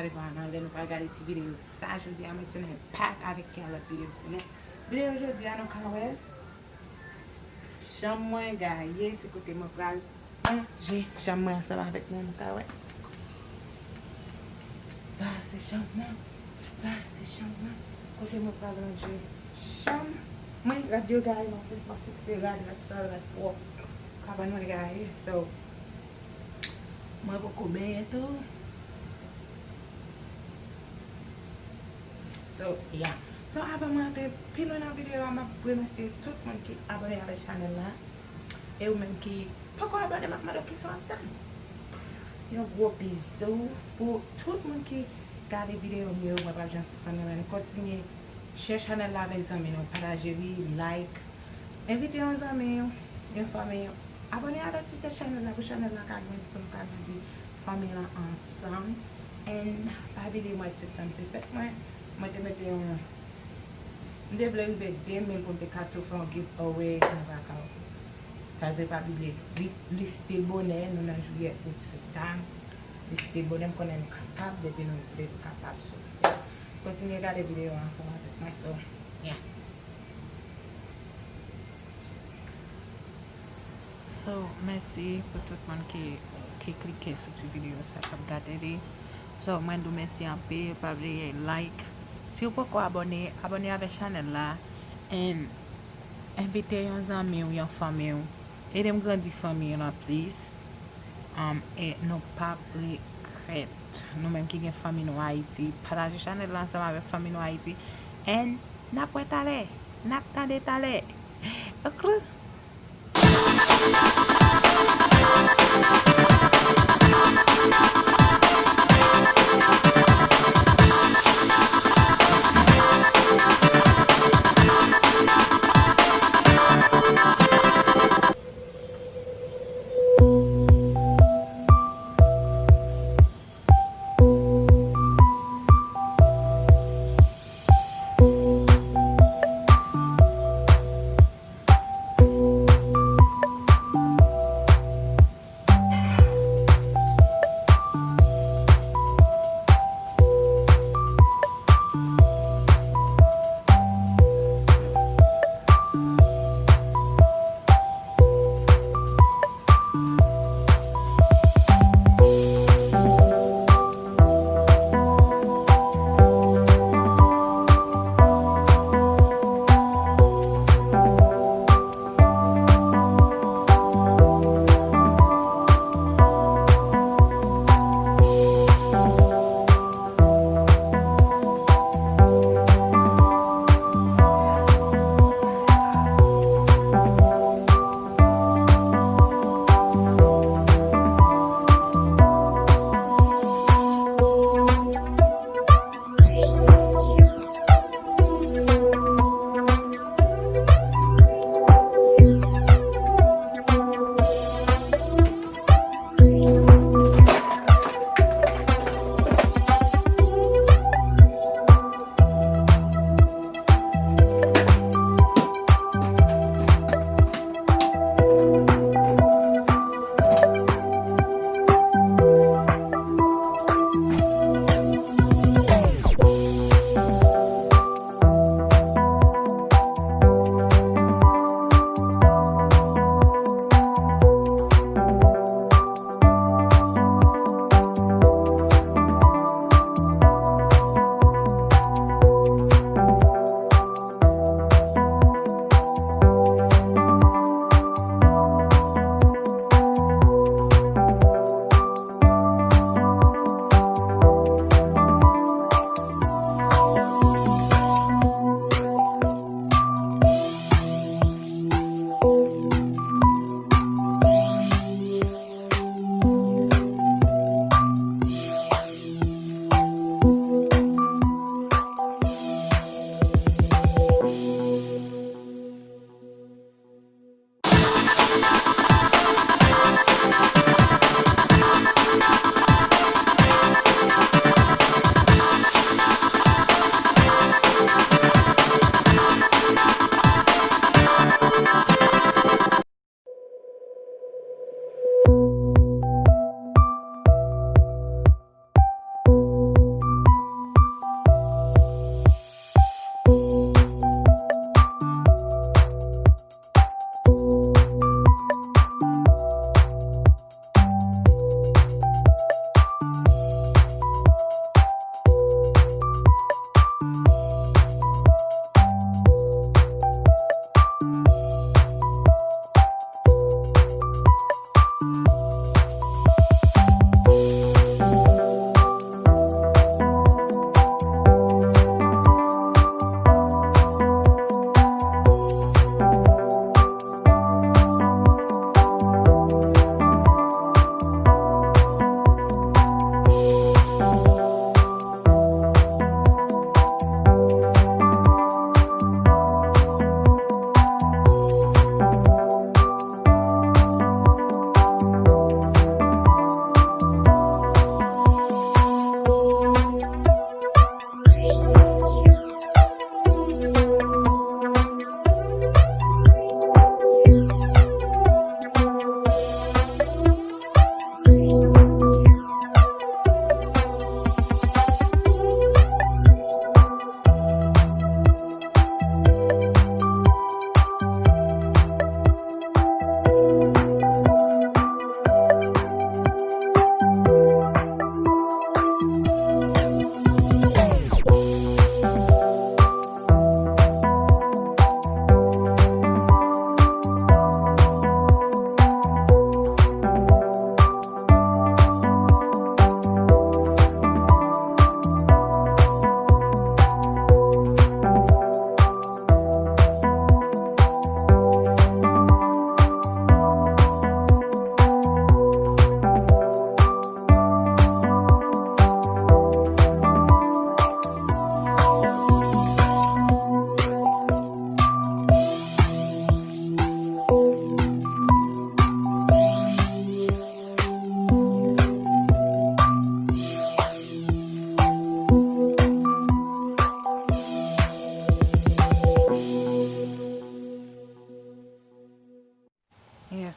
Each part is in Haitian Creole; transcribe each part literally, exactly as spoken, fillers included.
Gade pa nan lè nou pral gade ti videyo sa jodi a, mwen ti nan pak avèk yon lòt videyo pou nou. Videyo jodi a, nou ka wè chanm mwen gaye, se kote mwen pral ranje chanm mwen ansanm avèk nou, nou ka wè. Sa se chanm nan. Sa se chanm nan. Kote mwen pral ranje chanm mwen, rad yo gaye, mwen fè, mwen fikse rad, rad sal, rad pwòp. Kabann mwen gaye, so, mwen poko benyen tou. So, yeah. So, avan mwen antre pi lwen nan videyo a, m ap remèsye tout moun ki abòne avèk chanèl la. E ou menm ki poko abòne, m ap mande w kisa w ap tann. Yon gwo bizou pou tout moun ki gade videyo m yo. Mwen p ap janm sispann renmen nou. Kontinye share chanèl la avèk zanmi nou, pataje li, like, envite yon zanmi, yon fanmi, abòne avèk ti tèt chanèl la pou chanèl la ka grandi, pou nou ka grandi fanmi an ansanm. And pa bliye mwa septanm se fèt mwen. Mwen te mete yon, m te vle rive de mil pou m te ka tou fè yon giveaway nan Vakao. Sa vle pa bliye li, li still bonè, nou nan jiyè, out, septanm. Li still bonè, m konnen nou kapab, depi nou vle nou kapab. So, yeah. Kontinye gade videyo a ansanm avèk mwen. So, yeah. So, mèsi pou tout moun ki, ki klike sou ti videyo sa k ap gade li. So, mwen di w mèsi anpil, pa bliye like. Si w poko abòne, abòne avèk chanèl la. And envite yon zanmi w, yon fanmi w. Ede m grandi fanmi an plis. Um, e nou p ap regrèt. Nou menm ki gen fanmi nou Ayiti, pataje chanèl la ansanm avèk fanmi nou Ayiti. And n ap wè talè. N ap tande talè. Ok.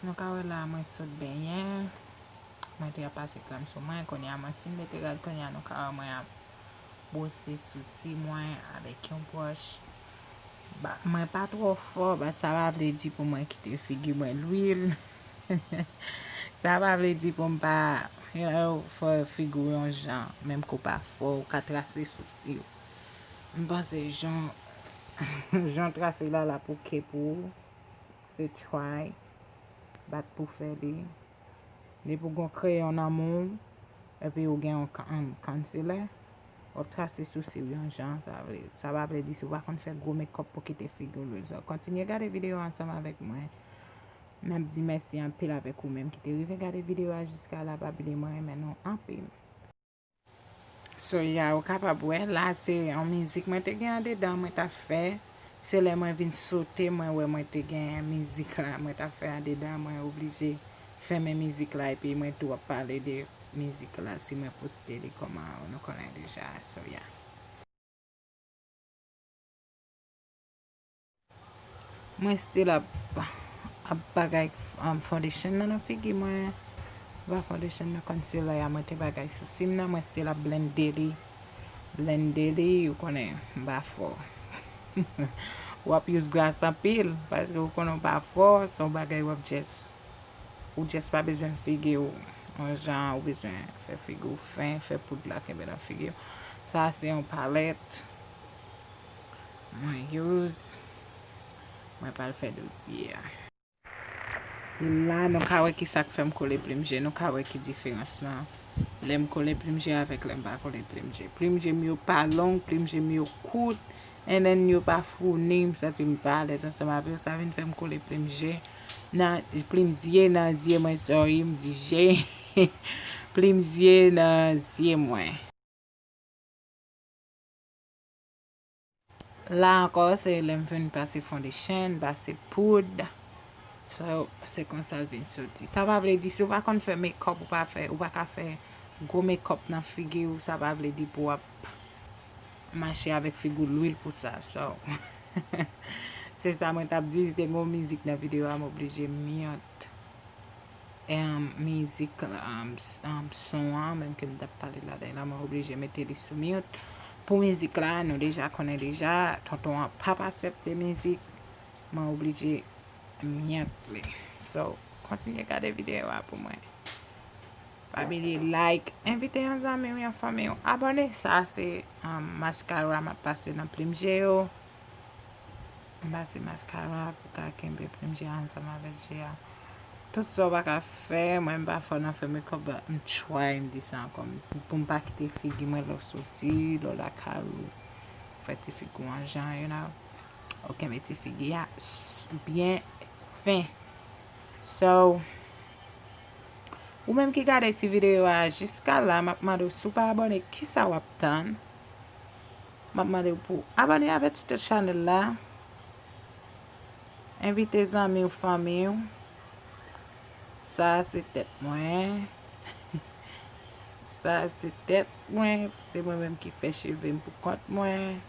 Nou ka wè la, mwen sot benyen. Mwen te ap pase krèm sou mwen. Kounye a, mwen fin mete rad. Kounye a, nou ka wè mwen ap bwose sousi mwen avèk yon bwòch. Ba, mwen pa twò fò, ba, sa pa vle di pou mwen kite figi mwen lwil. Sa pa vle di pou m pa, you know, fè figi w yon jan, menm ke w pa fò, ou ka trase sousi w. M panse jan, jan w trase la, l ap oke pou ou. Se try, bat pou fè li. Depi w gon kreyon nan men w, epi w gen yon ka-, um, concealer, w ap trase sousi w yon jan, sa vle, sa pa vle di si w pa konn fè gwo makeup pou kite figi w lwil. So, kontinye gade videyo ansanm avèk mwen. M ap di mèsi anpil avèk ou menm ki te rive gade videyo a jiska la, pa bliye mwen renmen nou anpil. So, ya, ou kapab wè, la se yon mizik mwen te gen andedan, mwen t ap fè. Se lè mwen vin sote, mwen wè mwen te gen mizik la, mwen t ap fè andedan, mwen oblije fèmen mizik la, epi mwen tou ap pale de mizik la, si mwen poste li kòman, nou konnen deja. So, ya. Mwen still ap, ap bagay, um, foundation nan, nan figi mwen. Ba foundation nan, concealer a, mwen te bagay sousi m nan, mwen still ap blende li. Blende li, ou konnen, m pa fò. W ap use gras anpil, paske ou konnen w pa fò, se yon bagay w ap just, ou just pa bezwen figi w yon jan, ou bezwen fè figi w fen, fè poud la kenbe nan figi w. Sa se yon palèt mwen use. Mwen pral fè do zye a. E la, nou ka wè ki sa k fè m kole plim je. Nou ka wè ki diferans lan. Lè m kole plim je avèk lè m pa kole plim je. Plim je m yo pa long, plim je m yo kout. And then yo pa founi, m santi m pa alèz ansanm avè yo. Sa vin fè m kole plim je. Nan plim zye, nan zye mwen, sorry, m di je. Plim zye nan zye mwen. La ankò, se lè m fin pase foundation, pase poud. So, se konsa l vin soti. Sa pa vle di si w pa konn fè makeup, ou pa fè, ou pa ka fè gwo makeup nan figi w, sa pa vle di pou w ap mache avèk figi w lwil pou sa. So, se sa mwen t ap di, te gen yon mizik nan videyo a, m oblije mute. Em, mizik, em, s-, em, son an, menm ke m t ap pale ladan l la, mwen oblije mete li sou mute. Pou mizik la, nou deja konnen deja, tonton an p ap aksepte mizik. Mwen oblije mute li. So, kontinye gade videyo a pou mwen. Pa bliye like, envite yon zanmi w, yon fanmi w, abòne. Sa se, em, maskara m ap pase nan plim je yo. M pase maskara pou ka kenbe plim je a ansanm avèk je a. Tout sa w pa ka fè, mwen m pa fò nan fè makeup, but m try, m di sa ankò. M, pou m pa kite figi mwen lè w soti, lè w lakay ou, fè ti figi w yon jan, you know. Ou kenbe ti figi a s-, byen fen. So, ou menm ki gade ti videyo a jiska la, m ap mande w, si w pa abòne, kisa w ap tann? M ap mande w pou abòne avèk ti tèt chanèl la. Envite zanmi w, fanmi w. Sa se tèt mwen. Sa se tèt mwen. Se mwen menm ki fè cheve m pou kont mwen.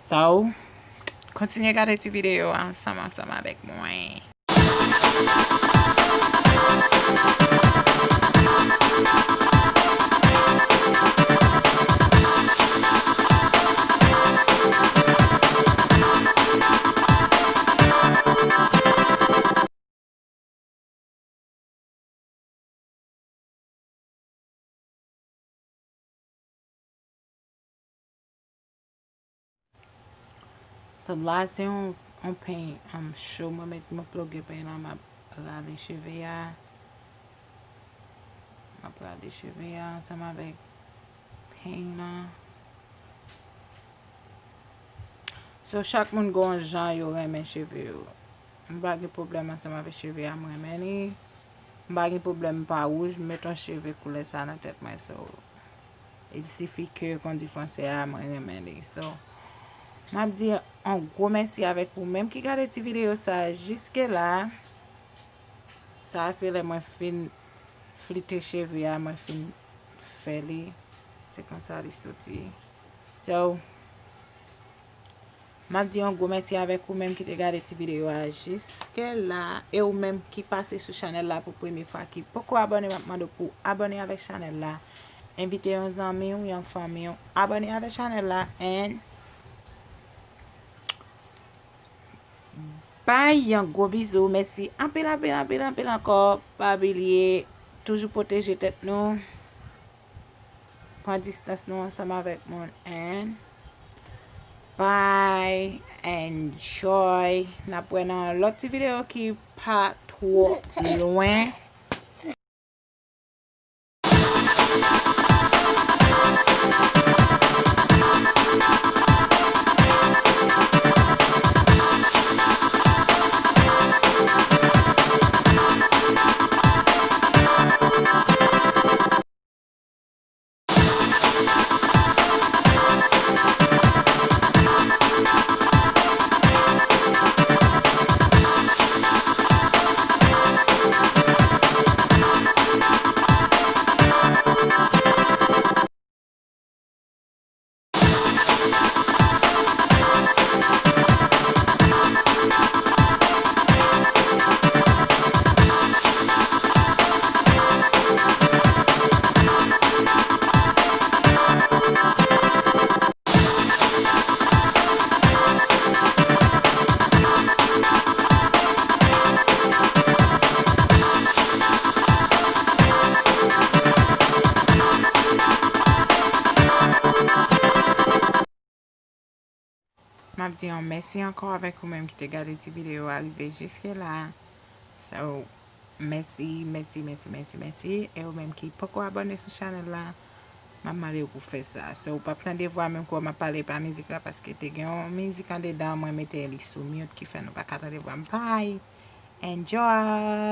So, kontinye gade ti videyo a ansanm, ansanm avèk mwen. So, la se yon, yon peny, um, cho mwen met, mwen ploge peny la, m ap rale cheve a. M ap rale cheve a ansanm avèk peny la. So, chak moun gen yon jan yo renmen cheve yo. M pa gen pwoblèm ansanm avèk cheve a, m renmen li. M pa gen pwoblèm, m pa wouj, m met yon cheve koulè sa nan tèt mwen, so, il suffit que, kon di fransè a, mwen renmen li. So, m ap di yon gwo mèsi avèk ou menm ki gade ti videyo sa jiske la. Sa se lè mwen fin flite cheve a, mwen fin fè li. Se konsa li soti. So, m ap di yon gwo mèsi avèk ou menm ki te gade ti videyo a jiske la, e ou menm ki pase sou chanèl la pou premye fwa, ki poko abòne, m ap mande w pou abòne avèk chanèl la. Envite yon zanmi w, yon fanmi w, abòne avèk chanèl la, and bay yon gwo bizou. Mèsi anpil, anpil, anpil, anpil ankò. Pa bliye, toujou pwoteje tèt nou. Pran distans nou ansanm avèk moun. And bye. Enjoy. N ap wè nan lòt ti videyo ki pa twò lwen. M ap di yon mèsi ankò avèk ou menm ki te gade ti videyo a rive jiske la. So, mèsi, mèsi, mèsi, mèsi, mèsi. E ou menm ki poko abòne sou chanèl la, m ap mande w pou fè sa. So, ou p ap tande vwa m menm kò m ap pale pa mizik la, paske te gen yon mizik andedan, mwen mete li sou mute ki fè nou pa ka tande vwa m. Bye! Enjoy!